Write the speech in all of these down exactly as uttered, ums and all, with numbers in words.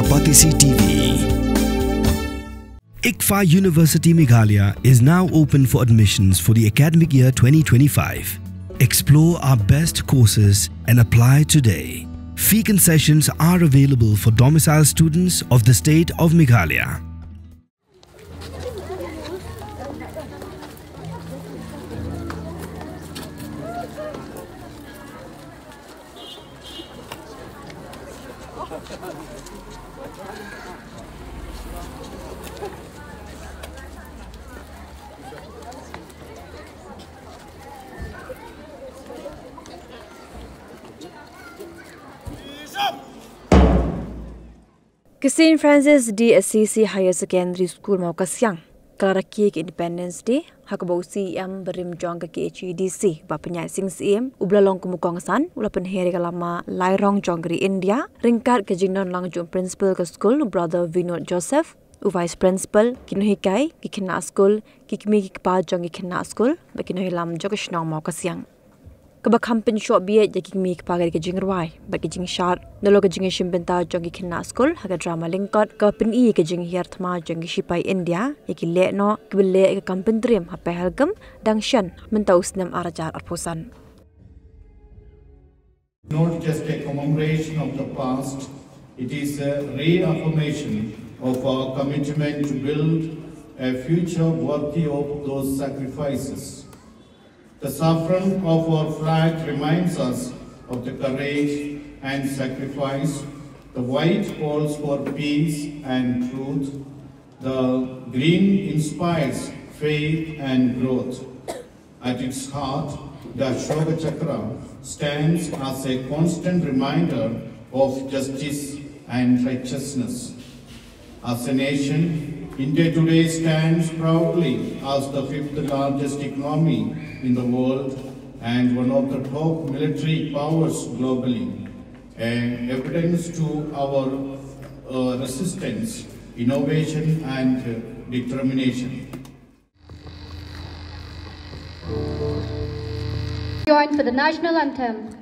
Batesi T V. ICFAI University Meghalaya is now open for admissions for the academic year twenty twenty-five. Explore our best courses and apply today. Fee concessions are available for domicile students of the state of Meghalaya. Ka Saint Francis de Assisi Higher Secondary School Mawkasiang ka la rakhe ka Independence Day, ha kaba u C E M barim jong ka K H A D C, Bah Pynïaid Sing Syiem, uba la long kum u kongsan, u la pynher ïa ka lama lairong jong ka ri India, ryngkat ka jingdon lang jong u Principal ka skul, u Brother Vinod Joseph, u Vice Principal, ki nonghikai, ki khynnah skul, ki kmie ki kpa jong ki khynnah skul, bad ki nongïalam jong ka shnong Mawkasiang. Kaba kham pynshoh bieit ïa ki kmie ki kpa ka dei ka jingrwai bad ka jingshad, nalor ka jingïashim bynta jong ki khynnah skul ha ka drama lyngkot, kaba pyni ïa ka jinghiar thma jong ki shipai India ïa ki lehnoh kiba leh ïa ka kam pyntriem ha Pahalgam dang shen mynta u snem ar hajar arphew san. Not just a commemoration of the past, it is a reaffirmation of our commitment to build a future worthy of those sacrifices. The saffron of our flag reminds us of the courage and sacrifice. The white calls for peace and truth. The green inspires faith and growth. At its heart, the Ashoka Chakra stands as a constant reminder of justice and righteousness. As a nation, India today stands proudly as the fifth largest economy in the world and one of the top military powers globally, a evidence to our, uh, resistance, innovation, and, uh, determination. Join for the national anthem.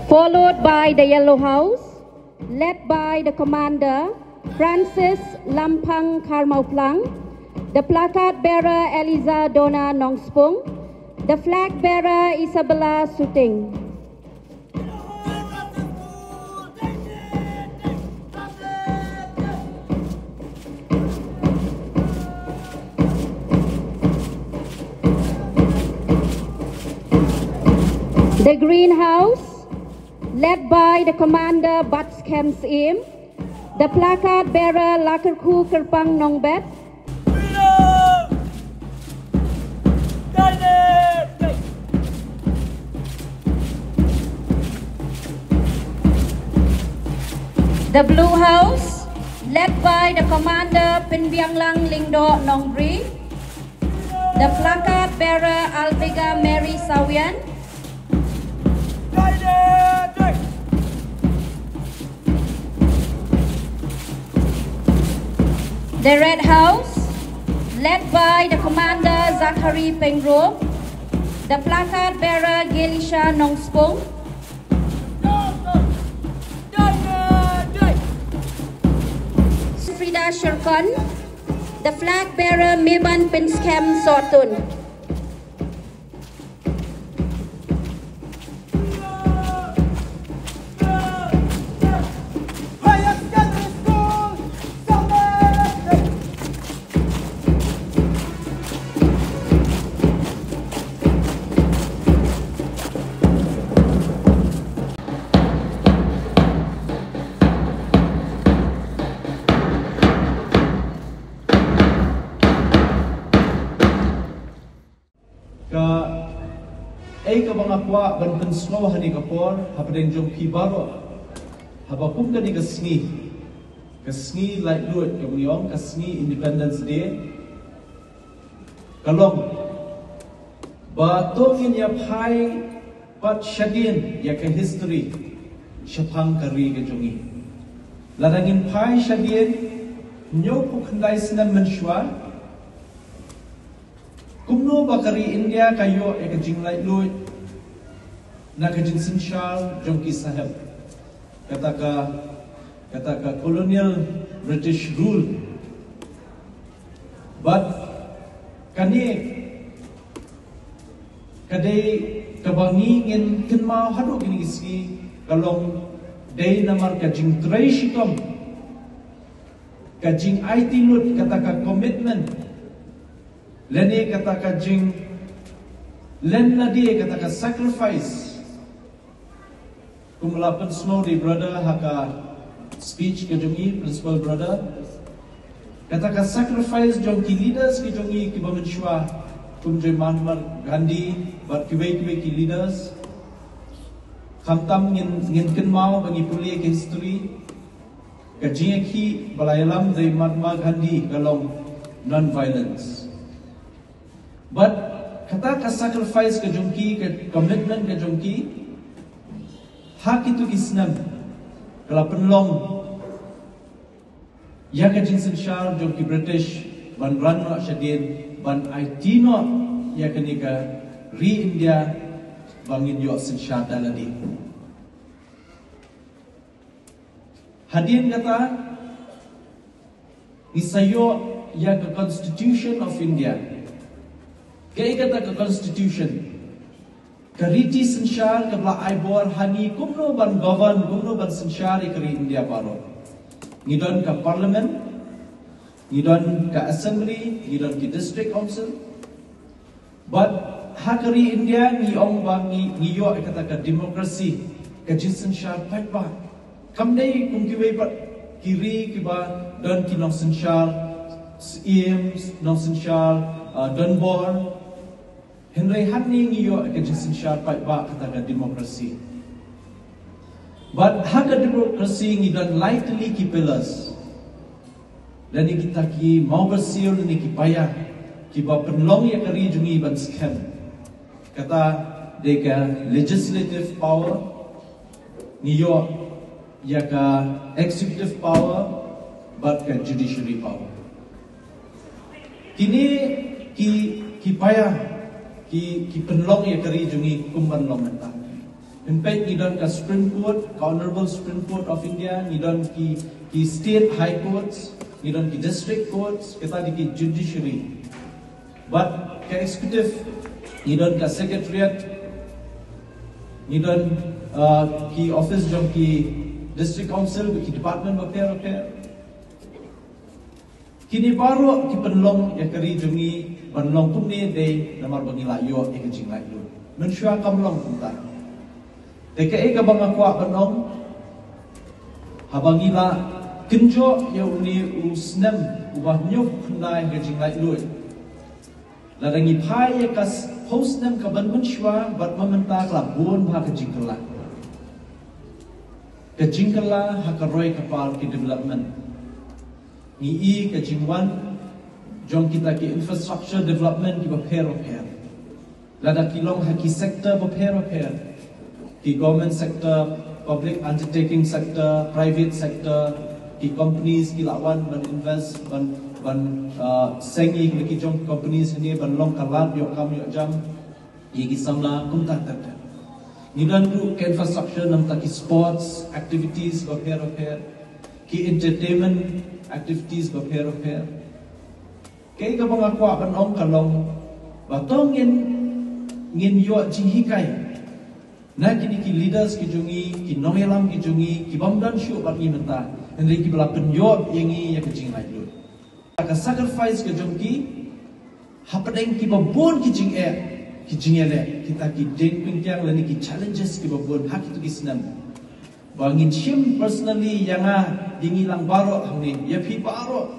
Followed by the Yellow House, led by the commander, Francis Lamphang Kharmauplang, the placard bearer, Eliza Dona Nongspung, the flag bearer, Isabella Suting. The Green House, led by the commander Batskhem Syiem, the placard bearer Lakyrkhu Kyrpang Nongbet. The Blue House, led by the commander Pynbianglang Lyngdoh Nongbri. The placard bearer Albega Mary Sawian. The Red House, led by the commander Zachary Pyngrope. The placard bearer Gelisha Nongspung. Frida Sherkon. The flag bearer Meban Pynskhem Sohtun. Ka ei kaba nga kwah ban pynsngew ha kane ka por hapdeng jong phi baroh, haba kum kane ka sngi, ka sngi laitluid kaba ngi ong ka sngi Independence Day, ka long ba to ngin ïa phai pat shadien ïa ka history shaphang ka ri ka jong ngi. Lada ngin phai shadien hynñiewphew khyndai snem mynshuwa, kumno ba ka ri India ka ïoh ïa ka jinglaitluid na ka jingsynshar jong ki sahep, kata ka, kata ka colonial British rule. Bad kane ka dei kaba ngi ngin kynmaw haduh kine ki sngi, ka long dei namar ka jingtrei shitom, ka jingaiti lut, kata ka commitment, lane kata ka jing len lade, kata ka sacrifice. Kum la pynsngew da i brother ha ka speech ka jong i, principal brother, kata ka sacrifice jong ki leaders ki jong i kiba mynshuwa, kum jong i Mahatma Gandhi bad kiwei kiwei ki leaders. Khamtam ngin, ngin kynmaw ba ngi pule ka history, ka jingïakhih ba la ïalam da i Mahatma Gandhi ka long non-violence. Bad kata ka sacrifice ka jong ki, ka commitment ka jong ki, ha kito ki snem ka la pynlong ïa ka jingsynshar jong ki British ban ran noh shadien, ban aiti noh ïa kane ka ri India ba ngin ïoh synshar da lade. Hadien kata ngi sa ïoh ïa ka Constitution of India. Kaei kata ka Constitution? Ka riti synshar kaba la ai bor ha ngi kumno ban govern, kumno ban synshar ïa ka ri India baroh. Ngi don ka Parliament, ngi don ka Assembly, ngi don ki District Council. Bad ha ka ri India ngi ong ba ngi, ngi ïoh ïa kata ka democracy, ka jingsynshar paidbah. Kam dei kum kiwei pat ki ri kiba don ki nongsynshar syiem, nongsynshar, uh, donbor. Hynrei hangne ngi ïoh ïa ka jingsynshar paidbah, kata ka democracy. Bad ha ka democracy ngi don lai tylli ki pillars. Lane kita ki mawbyrsiew lane ki paia kiba pynlong ïa ka ri jong ngi ban skhem. Kata dei ka legislative power, ngi ïoh ïa ka executive power bad ka judiciary power. Kine ki, ki paia ki, ki pynlong ïa ka ri jong ngi kum ban long mynta. Hynrei ngi don ka Supreme Court, ka Honorable Supreme Court of India, ngi don ki, ki State High Courts, ngi don ki District Courts, kata dei ki judiciary. Bad ka executive, ngi don ka Secretariat, ngi don, uh, ki office jong ki District Council, ki department bapher bapher. Kine baroh ki pynlong ïa ka ri jong ngi ban long kumne dei namar ba ngi la ïoh ïa ka jinglaitluid. Mynshuwa kam long kumta. Te kaei kaba nga kwah ban ong, haba ngi la kynjoh ïa une u snem uba hynñiewphew khyndai ka jinglaitluid, lada ngi phai ïa ka s-, phew snem ka ban mynshuwa bad mynta ka la bun bha ka jingkylla. Ka jingkylla ha ka roi ka par ki development. Ngi i ka jingwan jong kita ki infrastructure development kiba pher bapher. Lada ki long ha ki sector bapher bapher, ki government sector, public undertaking sector, private sector, ki companies ki la wan ban invest, ban, ban, uh, seng ïa ki jong companies hangne ban long ka lad ïoh kam ïoh jam ïa ki samla kumta ter ter. Ngi don ruh ka infrastructure namar ki sports activities bapher bapher, ki entertainment activities bapher bapher. Kaei kaba nga kwah ban ong ka long ba to ngin, ngin ïoh jinghikai na kine ki leaders ki jong ngi, ki nongïalam ki jong ngi, ki bym don shuh bad ngi mynta, hynrei kiba la pynïoh ïa ngi ïa ka jinglaitluid. Ka sacrifice ka jong ki hapdeng kiba bun ki jingeh, ki jingeh leh, kita ki dieng pynkiang lane ki challenges kiba bun ha kito ki snem. Ba ngin shim personally ïa nga, ïa ngi lang baroh hangne, ïa phi baroh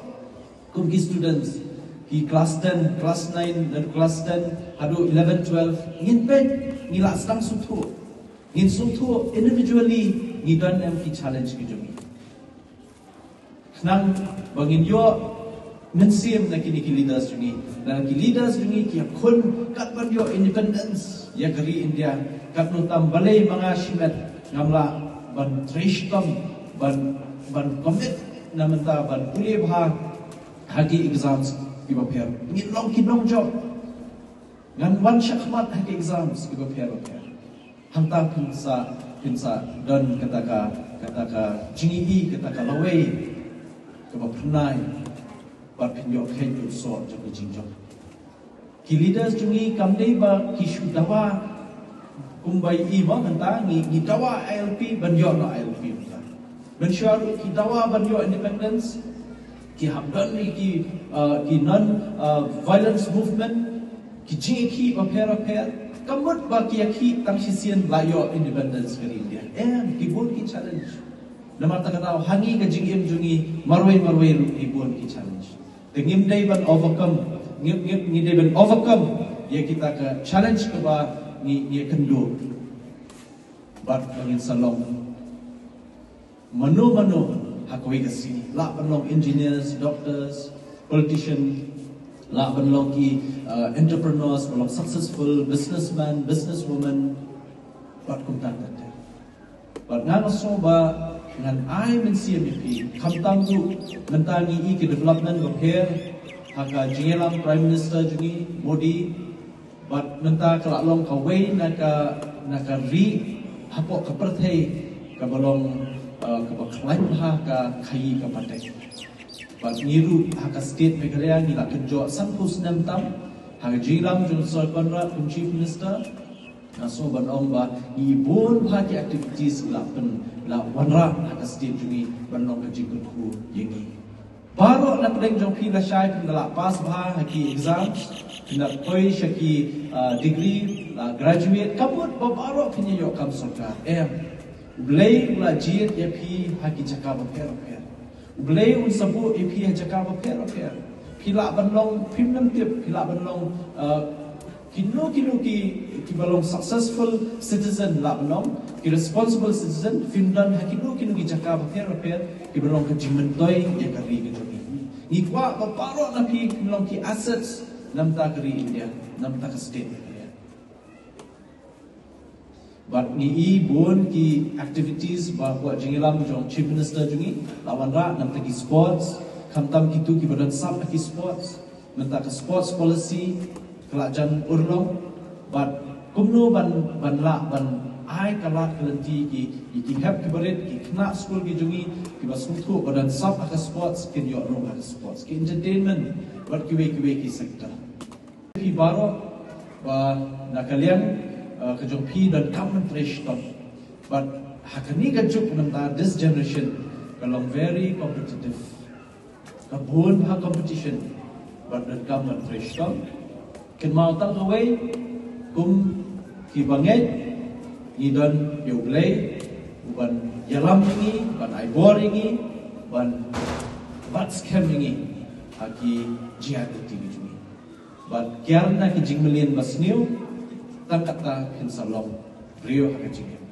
kum ki students, Ki class ten, class nine, dan class ten haduh eleven, twelve, ngin peit, ngi la sdang sngewthuh. Ngin sngewthuh individually, ngi don em ki challenge ki jong ngi. Khnang ba ngin ïoh mynsiem na kine ki leaders jong ngi. Na ki leaders jong ngi ki ïakhun kat ban ïoh independence ïa ka ri India. Katno tam balei ma nga shimet ngam lah ban trei shitom, ban, ban commit na mynta ban pule bha ha ki exams kiba pher. Ngin long ki nongjop. Ngan wan shakhmat ha ki exams kiba pher bapher. Hangta phin sa, phin sa don kata ka, kata ka jingïohi, kata ka lawei kaba pynai. Bad phin ïoh khet ïoh soh jong ka jingjop. Ki leaders jong ngi kam dei ba ki shu dawa kumba i ba mynta ngi, ngi dawa I L P ban ïoh noh I L P mynta. Mynshuwa ruh ki dawa ban ïoh independence, ki hap don ki, uh, ki non, uh, violence movement, ki jingïakhih bapher bapher. Kam mut ba ki ïakhih tang shisien la ïoh independence ka ri India. Em, ki bun ki challenge. Namar kata ka daw ha ngi ka jingim jong ngi marwei marwei ruh ki bun ki challenge. Te ngim dei ban overcome, ngim, ngim, ngi dei ban overcome ïa kita ka challenge kaba ngi, ngi kynduh. Bad ba ngin sa long mano mano ha kawei ka sngi. Lah ban long engineers, doctors, politician, lah ban long ki, uh, entrepreneurs, ban long successful businessman, businesswoman. Bad kumta ter ter. Bad nga sngew ba ngan ai mynsiem ïa phi, khamtam ruh mynta ngi i ki development bapher ha ka jingïalam Prime Minister jong ngi Modi. Bad mynta ka la long kawei na ka, na ka ri hapoh ka pyrthei kaba long, uh, kaba khlaiñ bha ka khaii ka patek. Bad ngi ruh ha ka state Meghalaya ngi la kynjoh sanphew snem tam ha ka jingïalam jong Sir Conrad kum Chief Minister. Nga sngew ban ong ba ngi bun bha ki activities la pyn, la wanrah ha ka state jong ngi ban long ka jingkyrkhu ïa ngi. Baroh na pdeng jong phi lashai phi la pass bha ha ki exams, phi la poi sha ki, uh, degree, la graduate, ka mut ba baroh phin ïoh kam sorkar. Em, U Blei u la jied ïa phi ha ki jaka bapher bapher. U Blei un sa buh ïa phi ha jaka bapher bapher. Phi lah ban long, phim nang tip, phi lah ban long, uh, kino kino ki, kiba long successful citizen lah ban long, ki responsible citizen, phim don ha kino kino ki jaka bapher bapher, kiba long ka jingmyntoi ïa ka ri ka jong ngi. Ngi kwah ba baroh na phi kin long ki assets na bynta ka ri India, na bynta ka state Meghalaya. Bad ngi i bun ki activities ba kwah jingïalam jong Chief Minister jong ngi, la wanrah na bynta ki sports, khamtam kitu kiba don sap ha ki sports, mynta ka sports policy, ka la jan urlong, bad kumno ban, ban lah, ban ai ka lad ka lynti ki, ki, ki hep ki barit, ki khynnah skul ki jong ngi, kiba sngewthuh ba don sap ha ka sports, kin ïoh rung ha ka sports, ki entertainment, bad kiwei kiwei ki sector. Phi baroh ba na ka liang, uh, ka jong phi donkam ban trei shitom. Bad ha kane ka juk mynta this generation ka long very competitive. Ka bun ha competition bad donkam ban trei shitom. Kynmaw tang kawei kum ki bangeit ngi don ïa U Blei u ban ïalam ïa ngi, ban ai bor ïa ngi, ban bat skhem ïa ngi ha ki jia ki jong ngi. Bad kiar na ki jingmlien ba sniew, tang kata phin sa long briew ha ka jingim.